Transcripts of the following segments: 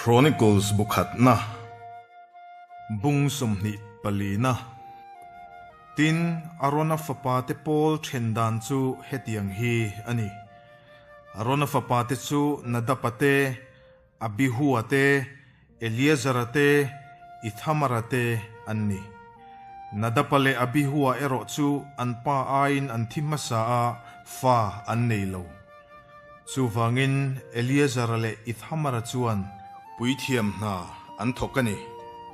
Chronicles bu khatna, bung 24na. Tin, Arona fapate pawl then dan chu hetiang hi a ni. Arona fapate chu Nadaba te, Abihua te, Eleazara te, Ithamara te an ni. Nadaba leh Abihua erawh chu an pa aiin an thi hmasa a, fa an nei lo. Chuvangin Eleazara leh Ithamara chuan puithiam hna an thawk a ni.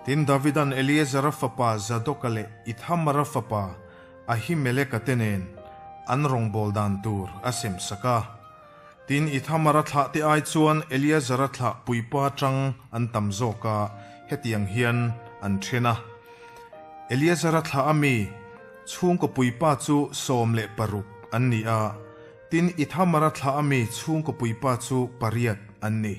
Tin, Davida'n Eleazara fapa Zadoka leh Ithamara fapa Ahimeleka te nen an rawngbâwl dan tur a semsak a. Tin, Ithamara thlahte ai chuan Eleazara thlah puipa ṭang an tam zawk a, hetiang hian an ṭhen a. Eleazara thlah ami chhungkaw puipa chu 16 an ni a. Tin, Ithamara thlah ami chhungkaw puipa chu pariat an ni.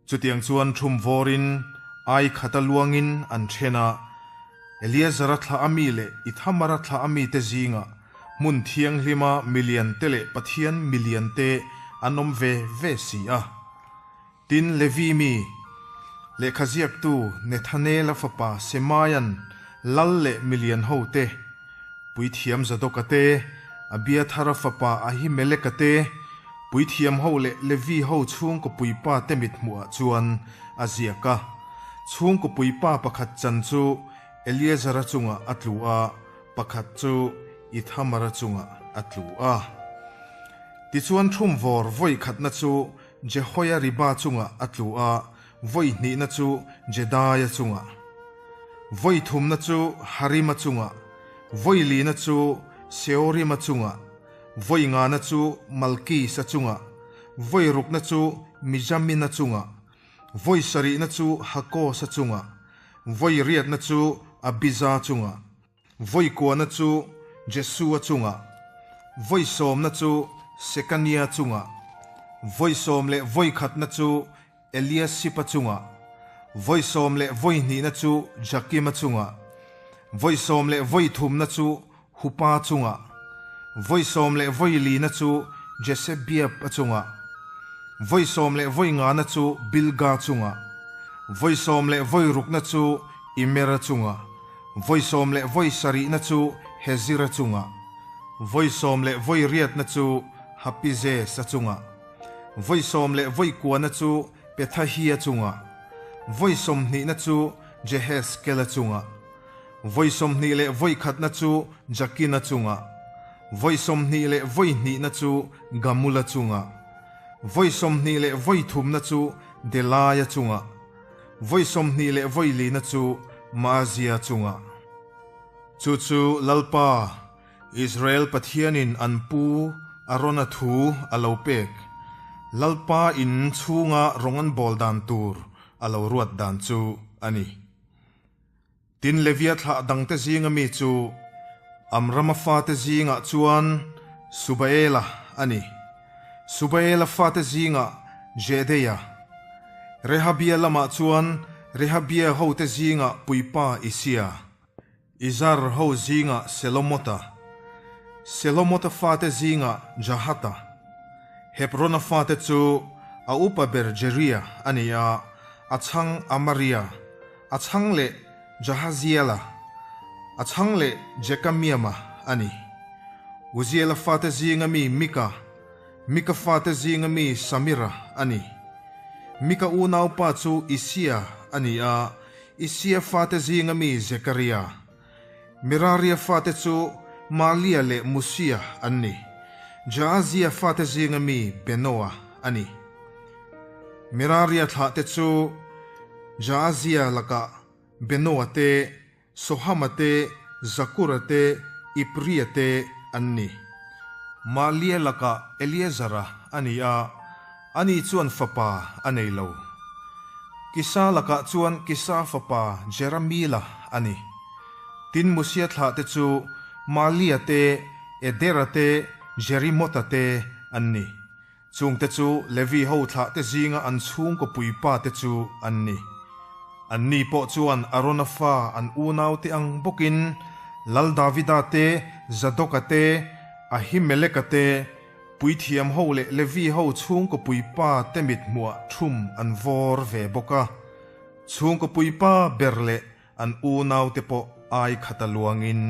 Chutiang chuan thum vawrin ai khata luangin an then a, Eleazara thlah ami leh Ithamara thlah amite zingah hmun thianghlima miliante leh Pathian miliante an awm ve ve si a. Tin, Levi mi, lehkhaziaktu Nethanela fapa Semaian lal leh milian hote, Puithiam Zadoka te, Abiathara fapa Ahimeleka te, puithiam ho leh Levi ho chhungkaw puipa te mithmuhah chuan a ziak a. Chhungkaw puipa pakhat chan chu Eleazara chungah a tlu a, pakhat chu Ithamara chungah a tlu a. Tichuan thumvawr vawi khatna chu Jehoiariba chungah a tlu a, Vawi hnihna chu Jedaia chungah, vawi thumna chu Harima chungah, vawi lina chu Seorima chungah, vawi ngana chu Malkisa chungah, vawi rukna chu Mijamina chungah, vawi sarihna chu Hakosa chungah, vawi riatna chu Abiza chungah. Vawi kuahna chu Jesua chungah, vawi sawmna chu Sekania chungah, vawi sawm leh vawi khatna chu Eliasipa chungah, vawi sawm leh vawi hnihna chu Jakima chungah, vawi sawm leh vawi thumna chu Hupa chungah, vawi sawm leh vawi lina chu Jesebiab-a chungah, vawi sawm leh vawi ngana chu Bilga chungah, vawi sawm leh vawi rukna chu Imera chungah, Vawi sawm leh vawi sarihna chu Hezira chungah, vawi sawm leh vawi riatna chu Hapizesa chungah, vawi sawm leh vawi kuana chu Pethahia chungah, vawi sawmhnihna chu Jehezkela chungah, vawi 20 leh vawi khatna chu Jakina chungah, vawi 20 leh vawi hnihna chu Gamula chungah, vawi 20 leh vawi thumna chu Delaia chungah, Vawi 20 leh vawi lina chu Maazia chungah. Chu chu Lalpa, Israel Pathianin an pu Arona thu a lo pek, Lalpa in chhunga rawng an bawl dan tur a lo ruat dan chu a ni. Tin, Levia thlah dangte zinga mi chu Amrama fate zingah chuan Subaela a ni. Subaela fate zingah Jedeia. Rehabia lamah chuan Rehabia hote zingah puipa Isia. Izhar ho zingah Selomota. Selomota fate zingah Jahata. Hebrona fate chu a upa ber Jeria a ni a, a chhang Amaria. A chhang leh Jahaziela, a chhang leh Jekamiama a ni. Uziela fate zinga mi Mika, Mika fate zinga mi Samira a ni. Mika unaupa chu Isia a ni a, Isia fate zinga mi Zekaria. Meraria fate chu Malia leh Musia an ni. Jaazia fate zinga mi Benoa a ni. Meraria thlahte chu Jaazia lakah Benoa te, Sohama te, Zakura te, Ipria te an ni. Malia lakah Eleazara a ni a, ani chuan fapa a nei lo. Kisa lakah chuan Kisa fapa Jeramila a ni. Tin, Musia thlahte chu Malia te, Edera te, Jerimota te an ni. Chungte chu Levi ho thlahte zinga an chhungkaw puipa te chu an ni. Anni pawh chuan Arona fa an unaute ang bawkin Lal Davida te, Zadoka te, Ahimeleka te, Puithiam ho leh Levi ho chhungkaw puipa te mit hmuhah ṭhum an vawr ve bawk a. Chhungkaw puipa ber leh an unaute pawh ai khata luangin.